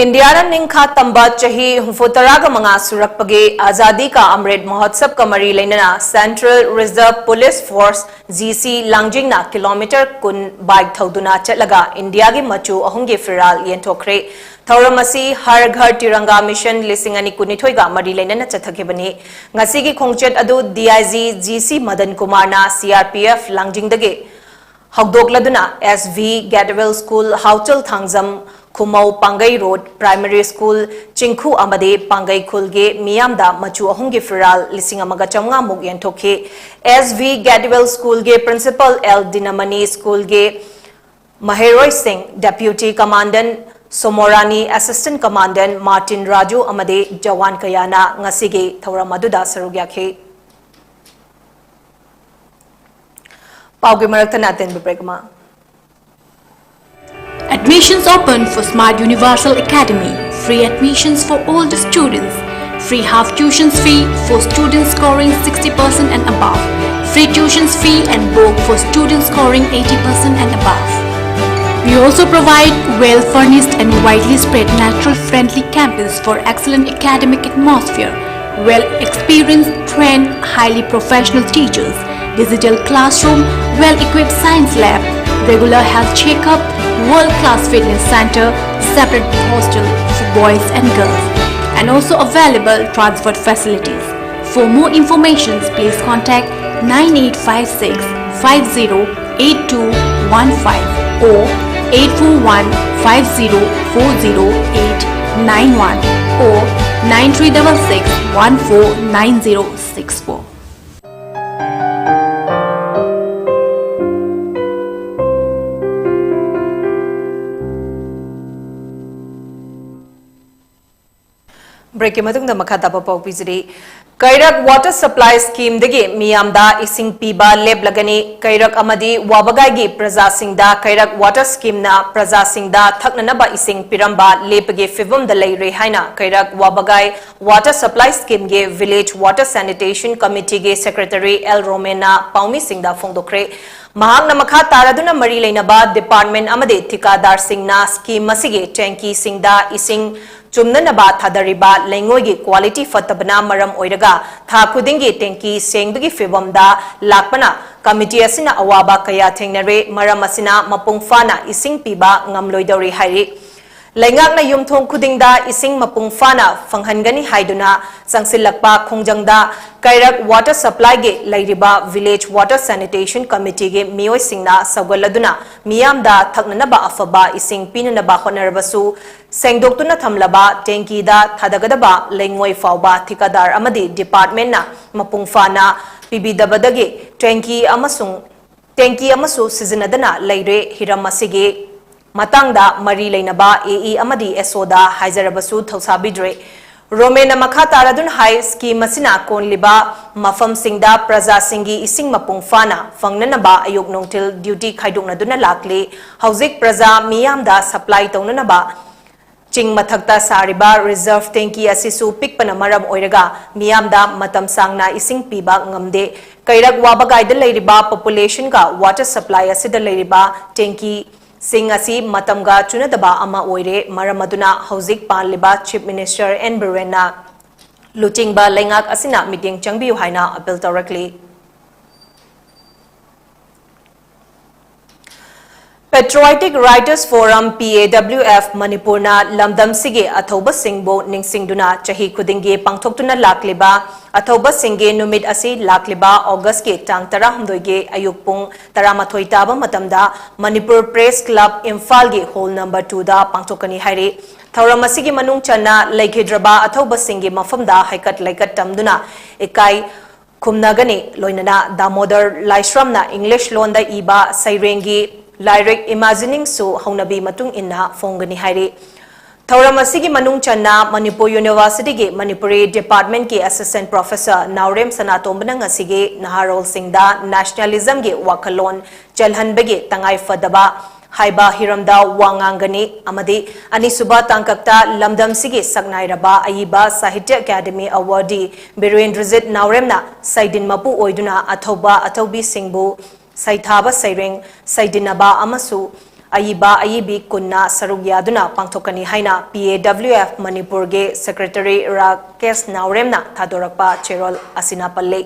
ꯏꯟꯗꯤꯌꯥꯅ ꯅꯤꯡꯈꯥ ꯇꯝꯕ ꯆꯍꯤ ꯍꯨꯝꯐꯨ ꯇꯔꯥꯒ ꯃꯉꯥ ꯁꯨꯔꯛꯄꯒꯤ ꯑꯖꯥꯗꯤ ꯀꯥ ꯑꯃ꯭ꯔꯤꯠ ꯃꯍꯣꯠꯁꯕꯀ ꯃꯔꯤ ꯂꯩꯅꯅ Central Reserve Police Force, GC, ꯂꯥꯡꯖꯤꯡꯅ kilometre ꯀꯨꯟ bike ꯊꯧꯗꯨꯅ ꯆꯠꯂꯒ ꯏꯟꯗꯤꯌꯥꯒꯤ ꯃꯆꯨ ꯑꯍꯨꯝꯒꯤ ꯐꯤꯔꯥꯜ ꯌꯦꯟꯊꯣꯛꯈ꯭ꯔꯦ꯫ ꯊꯧꯔꯝ ꯑꯁꯤ ꯍꯔ ꯘꯔ ꯇꯤꯔꯪꯒꯥ mission ꯂꯤꯁꯤꯡ ꯑꯅꯤ ꯀꯨꯟꯅꯤꯊꯣꯏꯒ ꯃꯔꯤ ꯂꯩꯅꯅ ꯆꯠꯊꯈꯤꯕꯅꯤ꯫ ꯉꯁꯤꯒꯤ ꯈꯣꯡꯆꯠ ꯑꯗꯨ DIG, GC ꯃꯗꯟ ꯀꯨꯃꯥꯔꯅ CRPF ꯂꯥꯡꯖꯤꯡꯗꯒꯤ ꯍꯧꯗꯣꯛꯂꯗꯨꯅ S V Gatewell School, Haochal Thangjam, Khumou Pangei road primary school Chingkhu ꯑꯃꯗꯤ ꯄꯥꯡꯒꯩ ꯈꯨꯜꯒꯤ ꯃꯤꯌꯥꯝꯗ ꯃꯆꯨ ꯑꯍꯨꯝꯒꯤ ꯐꯤꯔꯥꯜ ꯂꯤꯁꯤꯡ ꯑꯃꯒ ꯆꯥꯝꯃꯉꯥ ꯃꯨꯛ ꯌꯦꯟꯊꯣꯛꯈꯤ꯫ ꯑꯦꯁ ꯚꯤ ꯒꯦꯠꯋꯦꯜ ꯁ꯭ꯀꯨꯜꯒꯤ ꯄ꯭ꯔꯤꯟꯁꯤꯄꯥꯜ ꯑꯦꯜ ꯗꯤꯅꯃꯅꯤ, ꯁ꯭ꯀꯨꯜꯒꯤ ꯃꯍꯩꯔꯣꯏꯁꯤꯡ, ꯗꯦꯄ꯭ꯌꯨꯇꯤ ꯀꯃꯥꯟꯗꯦꯟ ꯁꯣꯃꯣꯔꯥꯅꯤ, ꯑꯦꯁꯤꯁꯇꯦꯟ ꯀꯃꯥꯟꯗꯦꯟ ꯃꯥꯔꯇꯤꯟ ꯔꯥꯖꯨ ꯑꯃꯗꯤ ꯖꯋꯥꯟ ꯀꯌꯥꯅ ꯉꯁꯤꯒꯤ ꯊꯧꯔꯝ ꯑꯗꯨꯗ ꯁꯔꯨꯛ ꯌꯥꯈꯤ꯫ ꯄꯥꯎꯒꯤ ꯃꯔꯛꯇꯅ ꯑꯇꯦꯟꯕ ꯕ꯭ꯔꯦꯛ ꯑꯃ꯫ Admissions open for Smart Universal Academy. Free admissions for all the students. Free half tuition fee for students scoring sixty percent and above. Free tuition fee and book for students scoring eighty percent and above. We also provide well-furnished and widely spread natural-friendly campus for excellent academic atmosphere, well-experienced, trained, highly professional teachers, digital classroom, well-equipped science lab, regular health checkup, world-class fitness center, separate hostel for boys and girls, and also available transport facilities. For more information, please contact nine eight five six five zero eight two one five or eight four one five zero four zero eight nine one or nine three double six one four nine zero six four. ꯕ꯭ꯔꯦꯛꯀꯤ ꯃꯇꯨꯡꯗ ꯃꯈꯥ ꯇꯥꯕ ꯄꯥꯎ ꯄꯤꯖꯔꯤ꯫ ꯀꯩꯔꯛ ꯋꯥꯇꯔ ꯁꯄ꯭ꯂꯥꯏ ꯁ꯭ꯀꯤꯝꯗꯒꯤ ꯃꯤꯌꯥꯝꯗ ꯏꯁꯤꯡ ꯄꯤꯕ ꯂꯦꯞꯂꯒꯅꯤ꯫ ꯀꯩꯔꯛ ꯑꯃꯗꯤ ꯋꯥꯕꯒꯥꯏꯒꯤ ꯄ꯭ꯔꯖꯥꯁꯤꯡꯗ ꯀꯩꯔꯛ ꯋꯥꯇꯔ ꯁ꯭ꯀꯤꯝꯅ ꯄ꯭ꯔꯖꯥꯁꯤꯡꯗ ꯊꯛꯅꯅꯕ ꯏꯁꯤꯡ ꯄꯤꯔꯝꯕ ꯂꯦꯞꯄꯒꯤ ꯐꯤꯚꯝꯗ ꯂꯩꯔꯦ ꯍꯥꯏꯅ ꯀꯩꯔꯛ ꯋꯥꯕꯒꯥꯏ ꯋꯥꯇꯔ ꯁꯄ꯭ꯂꯥꯏ ꯁ꯭ꯀꯤꯝꯒꯤ ꯚꯤꯂꯦꯖ ꯋꯥꯇꯔ ꯁꯦꯅꯤꯇꯦꯁꯟ ꯀꯃꯤꯇꯤꯒꯤ ꯁꯦꯀ꯭ꯔꯦꯇꯔꯤ ꯑꯦꯜ ꯔꯣꯃꯦꯟꯅ ꯄꯥꯎꯃꯤꯁꯤꯡꯗ ꯐꯣꯡꯗꯣꯛꯈ꯭ꯔꯦ꯫ ꯃꯍꯥꯛꯅ ꯃꯈꯥ ꯇꯥꯔꯗꯨꯅ ꯃꯔꯤ ꯂꯩꯅꯕ ꯗꯤꯄꯥꯔꯠꯃꯦꯟꯠ ꯑꯃꯗꯤ ꯊꯤꯀꯥꯗꯥꯔꯁꯤꯡꯅ ꯁ꯭ꯀꯤꯝ ꯑꯁꯤꯒꯤ ꯇꯦꯡꯀꯤꯁꯤꯡꯗ ꯏꯁꯤꯡ ꯆꯨꯝꯅꯅꯕ ꯊꯥꯗꯔꯤꯕ ꯂꯩꯉꯣꯏꯒꯤ ꯀ꯭ꯋꯥꯂꯤꯇꯤ ꯐꯠꯇꯕꯅ ꯃꯔꯝ ꯑꯣꯏꯔꯒ ꯊꯥ ꯈꯨꯗꯤꯡꯒꯤ ꯇꯦꯡꯀꯤ ꯁꯦꯡꯕꯒꯤ ꯐꯤꯚꯝꯗ ꯂꯥꯛꯄꯅ ꯀꯃꯤꯇꯤ ꯑꯁꯤꯅ ꯑꯋꯥꯕ ꯀꯌꯥ ꯊꯦꯡꯅꯔꯦ꯫ ꯃꯔꯝ ꯑꯁꯤꯅ ꯃꯄꯨꯡ ꯐꯥꯅ ꯏꯁꯤꯡ ꯄꯤꯕ ꯉꯝꯂꯣꯏꯗꯧꯔꯤ ꯍꯥꯏꯔꯤ꯫ ꯂꯩꯉꯥꯛꯅ ꯌꯨꯝꯊꯣꯡ ꯈꯨꯗꯤꯡꯗ ꯏꯁꯤꯡ ꯃꯄꯨꯡ ꯐꯥꯅ ꯐꯪꯍꯟꯒꯅꯤ ꯍꯥꯏꯗꯨꯅ ꯆꯪꯁꯤꯜꯂꯛꯄ ꯈꯣꯡꯖꯪꯗ ꯀꯩꯔꯛ water supplyꯒꯤ ꯂꯩꯔꯤꯕ Village Water Sanitation Committeeꯒꯤ ꯃꯤꯑꯣꯏꯁꯤꯡꯅ ꯁꯧꯒꯠꯂꯗꯨꯅ ꯃꯤꯌꯥꯝꯗ ꯊꯛꯅꯅꯕ ꯑꯐꯕ ꯏꯁꯤꯡ ꯄꯤꯅꯅꯕ ꯍꯣꯠꯅꯔꯕꯁꯨ, ꯁꯦꯡꯗꯣꯛꯇꯨꯅ ꯊꯝꯂꯕ ꯇꯦꯡꯀꯤꯗ ꯊꯥꯗꯒꯗꯕ ꯂꯩꯉꯣꯏ ꯐꯥꯎꯕ ꯊꯤꯀꯥꯗꯥꯔ ꯑꯃꯗꯤ departmentꯅ ꯃꯄꯨꯡ ꯐꯥꯅ ꯄꯤꯕꯤꯗꯕꯗꯒꯤ ꯇꯦꯡꯀꯤ ꯑꯃꯁꯨꯡ ꯇꯦꯡꯀꯤ ꯑꯃꯁꯨ ꯁꯤꯖꯤꯟꯅꯗꯅ ꯂꯩꯔꯦ꯫ ꯍꯤꯔꯝ ꯑꯁꯤꯒꯤ ꯃꯇꯥꯡꯗ ꯃꯔꯤ ꯂꯩꯅꯕ AE ꯑꯃꯗꯤ SOꯗ ꯍꯥꯏꯖꯔꯕꯁꯨ ꯊꯧꯁꯥꯕꯤꯗ꯭ꯔꯦ꯫ ꯔꯣꯃꯦꯟꯅ ꯃꯈꯥ ꯇꯥꯔꯗꯨꯅ ꯍꯥꯏ, scheme ꯑꯁꯤꯅ ꯀꯣꯟꯂꯤꯕ ꯃꯐꯝꯁꯤꯡꯗ ꯄ꯭ꯔꯖꯥꯁꯤꯡꯒꯤ ꯏꯁꯤꯡ ꯃꯄꯨꯡ ꯐꯥꯅ ꯐꯪꯅꯅꯕ ꯑꯌꯨꯛ ꯅꯨꯡꯊꯤꯜ duty ꯈꯥꯏꯗꯣꯛꯅꯗꯨꯅ ꯂꯥꯛꯂꯤ꯫ ꯍꯧꯖꯤꯛ ꯄ꯭ꯔꯖꯥ ꯃꯤꯌꯥꯝꯗ supply ꯇꯧꯅꯅꯕ ꯆꯤꯡ ꯃꯊꯛꯇ ꯁꯥꯔꯤꯕ reserve ꯇꯦꯡꯀꯤ ꯑꯁꯤꯁꯨ ꯄꯤꯛꯄꯅ ꯃꯔꯝ ꯑꯣꯏꯔꯒ ꯃꯤꯌꯥꯝꯗ ꯃꯇꯝ ꯁꯥꯡꯅ ꯏꯁꯤꯡ ꯄꯤꯕ ꯉꯝꯗꯦ꯫ ꯀꯩꯔꯛ ꯋꯥꯕꯒꯥꯏꯗ ꯂꯩꯔꯤꯕ populationꯒ water supply ꯑꯁꯤꯗ ꯂꯩꯔꯤꯕ ꯇꯦꯡꯀꯤꯁꯤꯡ ꯑꯁꯤ ꯃꯇꯝꯒ ꯆꯨꯅꯗꯕ ꯑꯃ ꯑꯣꯏꯔꯦ꯫ ꯃꯔꯝ ꯑꯗꯨꯅ ꯍꯧꯖꯤꯛ ꯄꯥꯜꯂꯤꯕ Chief Minister N Birenꯅ ꯂꯨꯆꯤꯡꯕ ꯂꯩꯉꯥꯛ ꯑꯁꯤꯅ ꯃꯤꯠꯌꯦꯡ ꯆꯪꯕꯤꯌꯨ ꯍꯥꯏꯅ appeal ꯇꯧꯔꯛꯂꯤ꯫ Patriotic Writers Forum, PAWF, ꯃꯅꯤꯄꯨꯔꯅ ꯂꯝꯗꯝꯁꯤꯒꯤ ꯑꯊꯧꯕꯁꯤꯡꯕꯨ ꯅꯤꯡꯁꯤꯡꯗꯨꯅ ꯆꯍꯤ ꯈꯨꯗꯤꯡꯒꯤ ꯄꯥꯡꯊꯣꯛꯇꯨꯅ ꯂꯥꯛꯂꯤꯕ ꯑꯊꯧꯕꯁꯤꯡꯒꯤ ꯅꯨꯃꯤꯠ ꯑꯁꯤ ꯂꯥꯛꯂꯤꯕ Augustꯀꯤ ꯇꯥꯡ ꯇꯔꯥꯍꯨꯝꯗꯣꯏꯒꯤ ꯑꯌꯨꯛ ꯄꯨꯡ ꯇꯔꯥꯃꯥꯊꯣꯏ ꯇꯥꯕ ꯃꯇꯝꯗ Manipur Press Club ꯏꯝꯐꯥꯜꯒꯤ hall number twoꯗ ꯄꯥꯡꯊꯣꯛꯀꯅꯤ ꯍꯥꯏꯔꯤ꯫ ꯊꯧꯔꯝ ꯑꯁꯤꯒꯤ ꯃꯅꯨꯡ ꯆꯟꯅ ꯂꯩꯈꯤꯗ꯭ꯔꯕ ꯑꯊꯧꯕꯁꯤꯡꯒꯤ ꯃꯐꯝꯗ ꯍꯩꯀꯠ ꯂꯩꯀꯠ ꯇꯝꯗꯨꯅ ꯏꯀꯥꯏ ꯈꯨꯝꯅꯒꯅꯤ꯫ ꯂꯣꯏꯅꯅ ꯗꯥꯃꯣꯗꯔ ꯂꯥꯏꯁ꯭ꯔꯝꯅ English ꯂꯣꯟꯗ ꯏꯕ ꯁꯩꯔꯦꯡꯒꯤ ꯂꯥꯏꯔꯤꯛ Imaginingꯁꯨ ꯍꯧꯅꯕꯤ ꯃꯇꯨꯡ ꯏꯟꯅ ꯐꯣꯡꯒꯅꯤ ꯍꯥꯏꯔꯤ꯫ ꯊꯧꯔꯝ ꯑꯁꯤꯒꯤ ꯃꯅꯨꯡ ꯆꯟꯅ ꯃꯅꯤꯄꯨꯔ Universityꯒꯤ Manipuri Departmentꯀꯤ Assistant Professor ꯅꯥꯎꯔꯦꯝ ꯁꯅꯥꯇꯣꯝꯕꯅ ꯉꯁꯤꯒꯤ ꯅꯍꯥꯔꯣꯜꯁꯤꯡꯗ nationalismꯒꯤ ꯋꯥꯈꯜꯂꯣꯟ ꯆꯦꯜꯍꯟꯕꯒꯤ ꯇꯉꯥꯏ ꯐꯗꯕ ꯍꯥꯏꯕ ꯍꯤꯔꯝꯗ ꯋꯥ ꯉꯥꯡꯒꯅꯤ ꯑꯃꯗꯤ ꯑꯅꯤꯁꯨꯕ ꯇꯥꯡꯀꯛꯇ ꯂꯝꯗꯝꯁꯤꯒꯤ ꯁꯛꯅꯥꯏꯔꯕ ꯑꯏꯕ Sahitya Academy Awardee ꯕꯤꯔꯦꯟꯗ꯭ꯔꯖꯤꯠ ꯅꯥꯎꯔꯦꯝꯅ ꯁꯩꯗꯤꯟ ꯃꯄꯨ ꯑꯣꯏꯗꯨꯅ ꯑꯊꯧꯕ ꯑꯊꯧꯕꯤꯁꯤꯡꯕꯨ ꯁꯩꯊꯥꯕ ꯁꯩꯔꯦꯡ ꯁꯩꯗꯤꯟꯅꯕ ꯑꯃꯁꯨ ꯑꯏꯕ ꯑꯏꯕꯤ ꯀꯨꯟꯅ ꯁꯔꯨꯛ ꯌꯥꯗꯨꯅ ꯄꯥꯡꯊꯣꯛꯀꯅꯤ ꯍꯥꯏꯅ PAWF ꯃꯅꯤꯄꯨꯔꯒꯤ Secretary ꯔꯥꯀꯦꯁ ꯅꯥꯎꯔꯦꯝꯅ ꯊꯥꯗꯣꯔꯛꯄ ꯆꯦꯔꯣꯜ ꯑꯁꯤꯅ ꯄꯜꯂꯤ꯫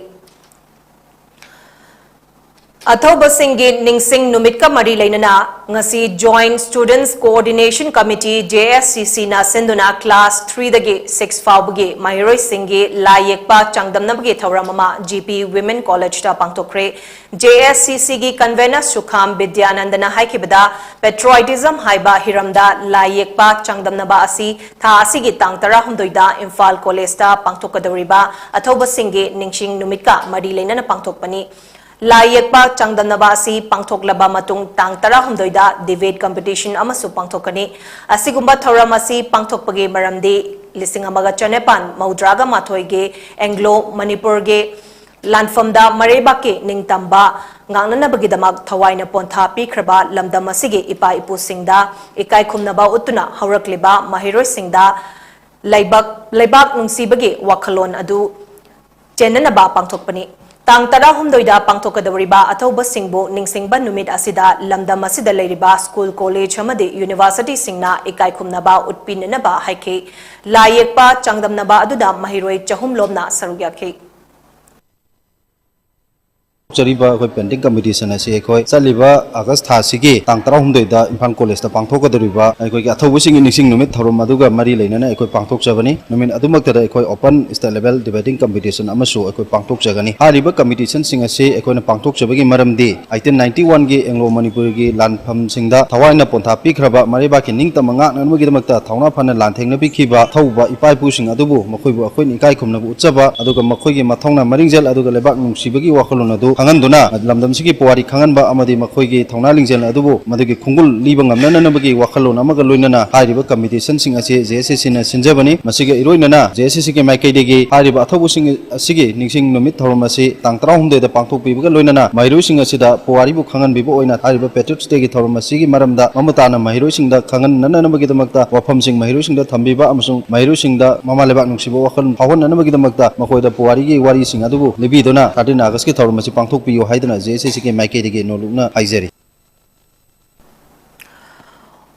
ꯑꯊꯧꯕꯁꯤꯡꯒꯤ ꯅꯤꯡꯁꯤꯡ ꯅꯨꯃꯤꯠꯀ ꯃꯔꯤ ꯂꯩꯅꯅ ꯉꯁꯤ Joint Students Coordination Committee, J S C C ꯅ ꯁꯤꯟꯗꯨꯅ class three ꯗꯒꯤ six ꯐꯥꯎꯕꯒꯤ ꯃꯍꯩꯔꯣꯏꯁꯤꯡꯒꯤ ꯂꯥꯏ ꯌꯦꯛꯄ ꯆꯥꯡꯗꯝꯅꯕꯒꯤ ꯊꯧꯔꯝ ꯑꯃ G P Women College ꯇ ꯄꯥꯡꯊꯣꯛꯈ꯭ꯔꯦ꯫ J S C C ꯒꯤ convener ꯁꯨꯈꯥꯝ ꯕꯤꯗ꯭ꯌꯥꯅꯟꯗꯅ ꯍꯥꯏꯈꯤꯕꯗ, patriotism ꯍꯥꯏꯕ ꯍꯤꯔꯝꯗ ꯂꯥꯏ ꯌꯦꯛꯄ ꯆꯥꯡꯗꯝꯅꯕ ꯑꯁꯤ ꯊꯥ ꯑꯁꯤꯒꯤ ꯇꯥꯡ ꯇꯔꯥꯍꯨꯝꯗꯣꯏꯗ ꯏꯝꯐꯥꯜ ꯀꯣꯂꯦꯖꯇ ꯄꯥꯡꯊꯣꯛꯀꯗꯧꯔꯤꯕ ꯑꯊꯧꯕꯁꯤꯡꯒꯤ ꯅꯤꯡꯁꯤꯡ ꯅꯨꯃꯤꯠꯀ ꯃꯔꯤ ꯂꯩꯅꯅ ꯄꯥꯡꯊꯣꯛꯄꯅꯤ꯫ ꯂꯥꯏ ꯌꯦꯛꯄ ꯆꯥꯡꯗꯝꯅꯕ ꯑꯁꯤ ꯄꯥꯡꯊꯣꯛꯂꯕ ꯃꯇꯨꯡ ꯇꯥꯡ ꯇꯔꯥꯍꯨꯝꯗꯣꯏꯗ debate competition ꯑꯃꯁꯨ ꯄꯥꯡꯊꯣꯛꯀꯅꯤ꯫ ꯑꯁꯤꯒꯨꯝꯕ ꯊꯧꯔꯝ ꯑꯁꯤ ꯄꯥꯡꯊꯣꯛꯄꯒꯤ ꯃꯔꯝꯗꯤ ꯂꯤꯁꯤꯡ ꯑꯃꯒ ꯆꯥꯅꯤꯄꯥꯟ ꯃꯧꯗ꯭ꯔꯥꯒ ꯃꯥꯊꯣꯏꯒꯤ ꯑꯦꯡꯒ꯭ꯂꯣ ꯃꯅꯤꯄꯨꯔꯒꯤ ꯂꯥꯟꯐꯝꯗ ꯃꯔꯩꯕꯥꯛꯀꯤ ꯅꯤꯡꯇꯝꯕ ꯉꯥꯛꯅꯅꯕꯒꯤꯗꯃꯛ ꯊꯋꯥꯏꯅ ꯄꯣꯟꯊꯥ ꯄꯤꯈ꯭ꯔꯕ ꯂꯝꯗꯝ ꯑꯁꯤꯒꯤ ꯏꯄꯥ ꯏꯄꯨꯁꯤꯡꯗ ꯏꯀꯥꯏ ꯈꯨꯝꯅꯕ ꯎꯠꯇꯨꯅ ꯍꯧꯔꯛꯂꯤꯕ ꯃꯍꯩꯔꯣꯏꯁꯤꯡꯗ ꯂꯩꯕꯥꯛ, ꯂꯩꯕꯥꯛ ꯅꯨꯡꯁꯤꯕꯒꯤ ꯋꯥꯈꯜꯂꯣꯟ ꯑꯗꯨ ꯆꯦꯟꯅꯅꯕ ꯄꯥꯡꯊꯣꯛꯄꯅꯤ꯫ ꯇꯥꯡ ꯇꯔꯥꯍꯨꯝꯗꯣꯏꯗ ꯄꯥꯡꯊꯣꯛꯀꯗꯧꯔꯤꯕ ꯑꯊꯧꯕꯁꯤꯡꯕꯨ ꯅꯤꯡꯁꯤꯡꯕ ꯅꯨꯃꯤꯠ ꯑꯁꯤꯗ ꯂꯝꯗꯝ ꯑꯁꯤꯗ ꯂꯩꯔꯤꯕ ꯁ꯭ꯀꯨꯜ, ꯀꯣꯂꯦꯖ ꯑꯃꯗꯤ ꯌꯨꯅꯤꯚꯔꯁꯤꯇꯤꯁꯤꯡꯅ ꯏꯀꯥꯏ ꯈꯨꯝꯅꯕ ꯎꯠꯄꯤꯅꯅꯕ ꯍꯥꯏꯈꯤ꯫ ꯂꯥꯏ ꯌꯦꯛꯄ ꯆꯥꯡꯗꯝꯅꯕ ꯑꯗꯨꯗ ꯃꯍꯩꯔꯣꯏ ꯆꯍꯨꯝ ꯂꯣꯝꯅ ꯁꯔꯨꯛ ꯌꯥꯈꯤ꯫ ꯆꯔꯤꯕ ꯑꯩꯈꯣꯏ painting competition ꯑꯁꯤ ꯑꯩꯈꯣꯏ ꯆꯠꯂꯤꯕ ꯑꯥꯒꯁ ꯊꯥ ꯑꯁꯤꯒꯤ ꯇꯥꯡ ꯇꯔꯥꯍꯨꯝꯗꯣꯏꯗ ꯏꯝꯐꯥꯜ ꯀꯣꯂꯦꯖꯇ ꯄꯥꯡꯊꯣꯛꯀꯗꯧꯔꯤꯕ ꯑꯩꯈꯣꯏꯒꯤ ꯑꯊꯧꯕꯁꯤꯡꯒꯤ ꯅꯤꯡꯁꯤꯡ ꯅꯨꯃꯤꯠ ꯊꯧꯔꯝ ꯑꯗꯨꯒ ꯃꯔꯤ ꯂꯩꯅꯅ ꯑꯩꯈꯣꯏ ꯄꯥꯡꯊꯣꯛꯆꯕꯅꯤ꯫ ꯅꯨꯃꯤꯠ ꯑꯗꯨꯃꯛꯇꯗ ꯑꯩꯈꯣꯏ open state level debating competition ꯑꯃꯁꯨ ꯑꯩꯈꯣꯏ ꯄꯥꯡꯊꯣꯛꯆꯒꯅꯤ꯫ ꯍꯥꯏꯔꯤꯕ competition ꯁꯤꯡ ꯑꯁꯤ ꯑꯩꯈꯣꯏꯅ ꯄꯥꯡꯊꯣꯛꯆꯕꯒꯤ ꯃꯔꯝꯗꯤ eighteen ninety one ꯒꯤ ꯑꯦꯡꯒ꯭ꯂꯣ ꯃꯅꯤꯄꯨꯔꯒꯤ ꯂꯥꯟꯐꯝꯁꯤꯡꯗ ꯊꯋꯥꯏꯅ ꯄꯣꯟꯊꯥ ꯄꯤꯈ꯭ꯔꯕ ꯃꯔꯩꯕꯥꯛꯀꯤ ꯅꯤꯡꯇꯝꯕ ꯉꯥꯛꯅꯅꯕꯒꯤꯗꯃꯛꯇ ꯊꯧꯅꯥ ꯐꯅ ꯂꯥꯟꯊꯦꯡꯅꯕꯤꯈꯤꯕ ꯑꯊꯧꯕ ꯏꯄꯥ ꯏꯄꯨꯁꯤꯡ ꯑꯗꯨꯕꯨ ꯃꯈꯣꯏꯕꯨ ꯑꯩꯈꯣꯏꯅ ꯏꯀꯥꯏ ꯈꯨꯝꯅꯕ ꯎꯠꯆꯕ, ꯑꯗꯨꯒ ꯃꯈꯣꯏꯒꯤ ꯃꯊꯧꯅꯥ ꯃꯔꯤꯡꯖꯦꯜ ꯑꯗꯨꯒ ꯂꯩꯕꯥꯛ ꯅꯨꯡꯁꯤꯕꯒꯤ ꯋꯥꯈꯜꯂꯣꯟ ꯑꯗꯨ ꯈꯪꯍꯟꯗꯨꯅ, ꯂꯝꯗꯝꯁꯤꯒꯤ ꯄꯨꯋꯥꯔꯤ ꯈꯪꯍꯟꯕ ꯑꯃꯗꯤ ꯃꯈꯣꯏꯒꯤ ꯊꯧꯅꯥ ꯂꯤꯡꯖꯦꯜ ꯑꯗꯨꯕꯨ ꯃꯗꯨꯒꯤ ꯈꯣꯡꯒꯨꯜ ꯂꯤꯕ ꯉꯝꯅꯅꯕꯒꯤ ꯋꯥꯈꯜꯂꯣꯟ ꯑꯃꯒ ꯂꯣꯏꯅꯅ ꯍꯥꯏꯔꯤꯕ competition ꯁꯤꯡ ꯑꯁꯤ J S S C ꯅ ꯁꯤꯟꯖꯕꯅꯤ꯫ ꯃꯁꯤꯒ ꯏꯔꯣꯏꯅꯅ J S S C ꯒꯤ ꯃꯥꯏꯀꯩꯗꯒꯤ ꯍꯥꯏꯔꯤꯕ ꯑꯊꯧꯕꯁꯤꯡ ꯑꯁꯤꯒꯤ ꯅꯤꯡꯁꯤꯡ ꯅꯨꯃꯤꯠ ꯊꯧꯔꯝ ꯑꯁꯤ ꯇꯥꯡ ꯇꯔꯥꯍꯨꯝꯗꯣꯏꯗ ꯄꯥꯡꯊꯣꯛꯄꯤꯕꯒ ꯂꯣꯏꯅꯅ ꯃꯍꯩꯔꯣꯏꯁꯤꯡ ꯑꯁꯤꯗ ꯄꯨꯋꯥꯔꯤꯕꯨ ꯈꯪꯍꯟꯕꯤꯕ ꯑꯣꯏꯅ ꯍꯥꯏꯔꯤꯕ Patriots Day ꯒꯤ ꯊꯧꯔꯝ ꯑꯁꯤꯒꯤ ꯃꯔꯝꯗ ꯃꯃꯨꯠ ꯇꯥꯅ ꯃꯍꯩꯔꯣꯏꯁꯤꯡꯗ ꯈꯪꯍꯟꯅꯅꯕꯒꯤꯗꯃꯛꯇ ꯋꯥꯐꯝꯁꯤꯡ ꯃꯍꯩꯔꯣꯏꯁꯤꯡꯗ ꯊꯝꯕꯤꯕ ꯑꯃꯁꯨꯡ ꯃꯍꯩꯔꯣꯏꯁꯤꯡꯗ ꯃꯃꯥ ꯂꯩꯕꯥꯛ ꯅꯨꯡꯁꯤꯕ ꯋꯥꯈꯜ ꯐꯥꯎꯍꯟꯅꯅꯕꯒꯤꯗꯃꯛꯇ ꯃꯈꯣꯏꯗ ꯄꯨꯋꯥꯔꯤꯒꯤ ꯋꯥꯔꯤꯁꯤꯡ ꯑꯗꯨꯕꯨ ꯂꯤꯕꯤꯗꯨꯅ thirteen August ꯀꯤ ꯊꯧꯔꯝ ꯑꯁꯤ ꯄꯥꯡꯊꯣꯛꯄꯤꯌꯨ ꯍꯥꯏꯗꯨꯅ J S S C ꯒꯤ ꯃꯥꯏꯀꯩꯗꯒꯤ ꯅꯣꯜꯂꯨꯛꯅ ꯍꯥꯏꯖꯔꯤ꯫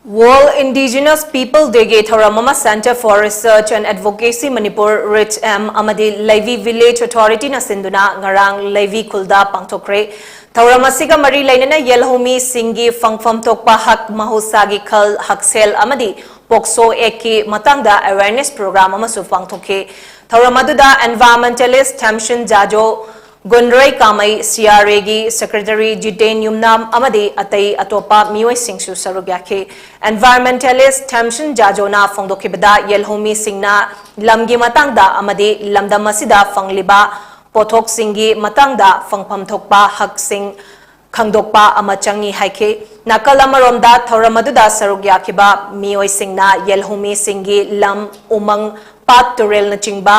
World Indigenous People Day ꯒꯤ ꯊꯧꯔꯝ ꯑꯃ Centre for Research and Advocacy Manipur, reach M, ꯑꯃꯗꯤ ꯂꯩꯕꯤ Village Authority ꯅ ꯁꯤꯟꯗꯨꯅ ꯉꯔꯥꯡ ꯂꯩꯕꯤ ꯈꯨꯜꯗ ꯄꯥꯡꯊꯣꯛꯈ꯭ꯔꯦ꯫ ꯊꯧꯔꯝ ꯑꯁꯤꯒ ꯃꯔꯤ ꯂꯩꯅꯅ ꯌꯦꯜꯍꯧꯃꯤꯁꯤꯡꯒꯤ ꯐꯪꯐꯝ ꯊꯣꯛꯄ ꯍꯛ, ꯃꯍꯧꯁꯥꯒꯤ ꯈꯜ, ꯍꯛꯁꯦꯜ ꯑꯃꯗꯤ ꯄꯣꯛꯁꯣ ꯑꯦꯛꯀꯤ ꯃꯇꯥꯡꯗ awareness program ꯑꯃꯁꯨ ꯄꯥꯡꯊꯣꯛꯈꯤ꯫ ꯊꯧꯔꯝ ꯑꯗꯨꯗ environmentalist ꯊꯦꯝꯁꯤꯟ ꯖꯥꯖꯣ, ꯒꯨꯟꯗ꯭ꯔꯩ ꯀꯥꯃꯩ, ꯁꯤ ꯑꯥꯔ ꯑꯦꯒꯤ secretary ꯖꯤꯇꯦꯟ ꯌꯨꯝꯅꯥꯝ ꯑꯃꯗꯤ ꯑꯇꯩ ꯑꯇꯣꯞꯄ ꯃꯤꯑꯣꯏꯁꯤꯡꯁꯨ ꯁꯔꯨꯛ ꯌꯥꯈꯤ꯫ Environmentalist ꯊꯦꯝꯁꯤꯟ ꯖꯥꯖꯣꯅ ꯐꯣꯡꯗꯣꯛꯈꯤꯕꯗ, ꯌꯦꯜꯍꯧꯃꯤꯁꯤꯡꯅ ꯂꯝꯒꯤ ꯃꯇꯥꯡꯗ ꯑꯃꯗꯤ ꯂꯝꯗꯝ ꯑꯁꯤꯗ ꯐꯪꯂꯤꯕ ꯄꯣꯠꯊꯣꯛꯁꯤꯡꯒꯤ ꯃꯇꯥꯡꯗ ꯐꯪꯐꯝ ꯊꯣꯛꯄ ꯍꯛꯁꯤꯡ ꯈꯪꯗꯣꯛꯄ ꯑꯃ ꯆꯪꯏ ꯍꯥꯏꯈꯤ꯫ ꯅꯥꯀꯜ ꯑꯃꯔꯣꯝꯗ, ꯊꯧꯔꯝ ꯑꯗꯨꯗ ꯁꯔꯨꯛ ꯌꯥꯈꯤꯕ ꯃꯤꯑꯣꯏꯁꯤꯡꯅ ꯌꯦꯜꯍꯧꯃꯤꯁꯤꯡꯒꯤ ꯂꯝ, ꯎꯃꯪ, ꯄꯥꯠ, ꯇꯨꯔꯦꯜꯅꯆꯤꯡꯕ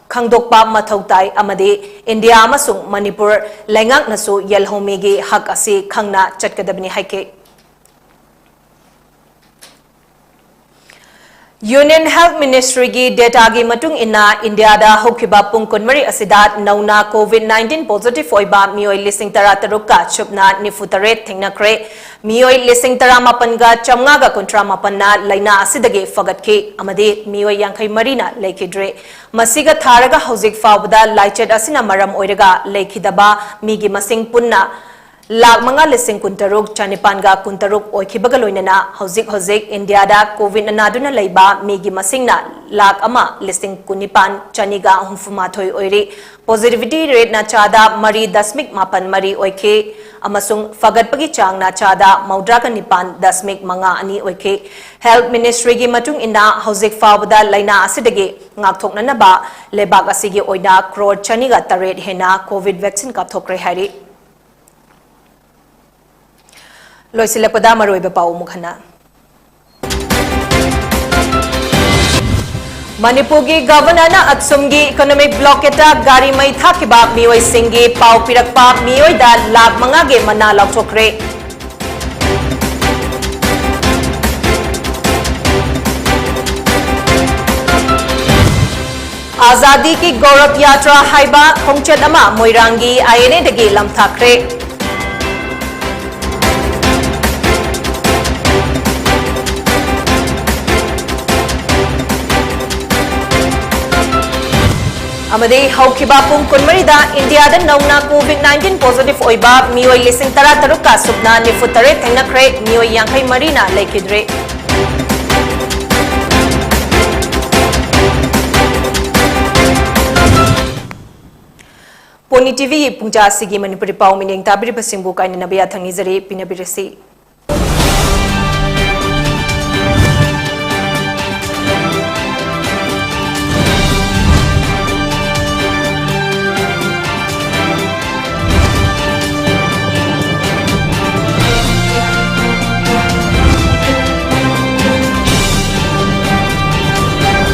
ꯈꯪꯗꯣꯛꯄ ꯃꯊꯧ ꯇꯥꯏ ꯑꯃꯗꯤ ꯏꯟꯗꯤꯌꯥ ꯑꯃꯁꯨꯡ ꯃꯅꯤꯄꯨꯔ ꯂꯩꯉꯥꯛꯅꯁꯨ ꯌꯦꯜꯍꯧꯃꯤꯒꯤ ꯍꯛ ꯑꯁꯤ ꯈꯪꯅ ꯆꯠꯀꯗꯕꯅꯤ ꯍꯥꯏꯈꯤ꯫ Union Health Ministry ꯒꯤ data ꯒꯤ ꯃꯇꯨꯡ ꯏꯟꯅ, ꯏꯟꯗꯤꯌꯥꯗ ꯍꯧꯈꯤꯕ ꯄꯨꯡ ꯀꯨꯟꯃꯔꯤ ꯑꯁꯤꯗ ꯅꯧꯅ COVID nineteen positive ꯑꯣꯏꯕ ꯃꯤꯑꯣꯏ ꯂꯤꯁꯤꯡ ꯇꯔꯥꯇꯔꯨꯛꯀ ꯁꯨꯞꯅ ꯅꯤꯐꯨꯇꯔꯦꯠ ꯊꯦꯡꯅꯈ꯭ꯔꯦ꯫ ꯃꯤꯑꯣꯏ ꯂꯤꯁꯤꯡ ꯇꯔꯥꯃꯥꯄꯟꯒ ꯆꯥꯝꯃꯉꯥꯒ ꯀꯨꯟꯊ꯭ꯔꯥ ꯃꯥꯄꯟꯅ ꯂꯥꯏꯅꯥ ꯑꯁꯤꯗꯒꯤ ꯐꯒꯠꯈꯤ ꯑꯃꯗꯤ ꯃꯤꯑꯣꯏ ꯌꯥꯡꯈꯩ ꯃꯔꯤꯅ ꯂꯩꯈꯤꯗ꯭ꯔꯦ꯫ ꯃꯁꯤꯒ ꯊꯥꯔꯒ ꯍꯧꯖꯤꯛ ꯐꯥꯎꯕꯗ ꯂꯥꯏꯆꯠ ꯑꯁꯤꯅ ꯃꯔꯝ ꯑꯣꯏꯔꯒ ꯂꯩꯈꯤꯗꯕ ꯃꯤꯒꯤ ꯃꯁꯤꯡ ꯄꯨꯟꯅ ꯂꯥꯈ ꯃꯉꯥ ꯂꯤꯁꯤꯡ ꯀꯨꯟꯇꯔꯨꯛ ꯆꯥꯅꯤꯄꯥꯟꯒ ꯀꯨꯟꯇꯔꯨꯛ ꯑꯣꯏꯈꯤꯕꯒ ꯂꯣꯏꯅꯅ ꯍꯧꯖꯤꯛ ꯍꯧꯖꯤꯛ ꯏꯟꯗꯤꯌꯥꯗ COVID ꯅ ꯅꯥꯗꯨꯅ ꯂꯩꯕ ꯃꯤꯒꯤ ꯃꯁꯤꯡꯅ ꯂꯥꯈ ꯑꯃ ꯂꯤꯁꯤꯡ ꯀꯨꯟꯅꯤꯄꯥꯟ ꯆꯥꯅꯤꯒ ꯍꯨꯝꯐꯨꯃꯥꯊꯣꯏ ꯑꯣꯏꯔꯤ꯫ Positivity rate ꯅ ꯆꯥꯗ ꯃꯔꯤ ꯗꯁꯃꯤꯛ ꯃꯥꯄꯟ ꯃꯔꯤ ꯑꯣꯏꯈꯤ ꯑꯃꯁꯨꯡ ꯐꯒꯠꯄꯒꯤ ꯆꯥꯡꯅ ꯆꯥꯗ ꯃꯧꯗ꯭ꯔꯥꯒ ꯅꯤꯄꯥꯟ ꯗꯁꯃꯤꯛ ꯃꯉꯥ ꯑꯅꯤ ꯑꯣꯏꯈꯤ꯫ Health Ministry ꯒꯤ ꯃꯇꯨꯡ ꯏꯟꯅ, ꯍꯧꯖꯤꯛ ꯐꯥꯎꯕꯗ ꯂꯥꯏꯅꯥ ꯑꯁꯤꯗꯒꯤ ꯉꯥꯛꯊꯣꯛꯅꯅꯕ ꯂꯩꯕꯥꯛ ꯑꯁꯤꯒꯤ ꯑꯣꯏꯅ ꯀ꯭ꯔꯣꯔ ꯆꯥꯅꯤꯒ ꯇꯔꯦꯠ ꯍꯦꯟꯅ COVID vaccine ꯀꯥꯞꯊꯣꯛꯈ꯭ꯔꯦ ꯍꯥꯏꯔꯤ꯫ ꯂꯣꯏꯁꯤꯜꯂꯛꯄꯗ ꯃꯔꯨꯑꯣꯏꯕ ꯄꯥꯎ ꯑꯃꯨꯛ ꯍꯟꯅ꯫ ꯃꯅꯤꯄꯨꯔꯒꯤ Governor ꯅ ꯑꯁꯣꯝꯒꯤ economic blockade ꯇ ꯒꯥꯔꯤ ꯃꯩ ꯊꯥꯈꯤꯕ ꯃꯤꯑꯣꯏꯁꯤꯡꯒꯤ ꯄꯥꯎ ꯄꯤꯔꯛꯄ ꯃꯤꯑꯣꯏꯗ ꯂꯥꯈ ꯃꯉꯥꯒꯤ ꯃꯅꯥ ꯂꯥꯎꯊꯣꯛꯈ꯭ꯔꯦ꯫ ꯑꯥꯖꯥꯗꯤ ꯀꯤ ꯒꯧꯔꯕ ꯌꯥꯇ꯭ꯔꯥ ꯍꯥꯏꯕ ꯈꯣꯡꯆꯠ ꯑꯃ ꯃꯣꯏꯔꯥꯡꯒꯤ ꯑꯥꯏ ꯑꯦꯟ ꯑꯦꯗꯒꯤ ꯂꯝꯊꯥꯈ꯭ꯔꯦ꯫ ꯑꯃꯗꯤ ꯍꯧꯈꯤꯕ ꯄꯨꯡ ꯀꯨꯟꯃꯔꯤꯗ ꯏꯟꯗꯤꯌꯥꯗ ꯅꯧꯅ COVID nineteen positive ꯑꯣꯏꯕ ꯃꯤꯑꯣꯏ ꯂꯤꯁꯤꯡ ꯇꯔꯥ ꯇꯔꯨꯛꯀ ꯁꯨꯞꯅ ꯅꯤꯐꯨ ꯇꯔꯦꯠ ꯊꯦꯡꯅꯈ꯭ꯔꯦ, ꯃꯤꯑꯣꯏ ꯌꯥꯡꯈꯩ ꯃꯔꯤꯅ ꯂꯩꯈꯤꯗ꯭ꯔꯦ꯫ ꯄꯣꯅꯤ ꯇꯤꯚꯤꯒꯤ ꯄꯨꯡꯖꯥ ꯑꯁꯤꯒꯤ ꯃꯅꯤꯄꯨꯔꯤ ꯄꯥꯎ ꯃꯤꯠꯌꯦꯡ ꯇꯥꯕꯤꯔꯤꯕꯁꯤꯡꯕꯨ ꯀꯥꯏꯅꯅꯕ ꯌꯥꯊꯪ ꯅꯤꯖꯔꯤ꯫ ꯄꯤꯅꯕꯤꯔꯁꯤ꯫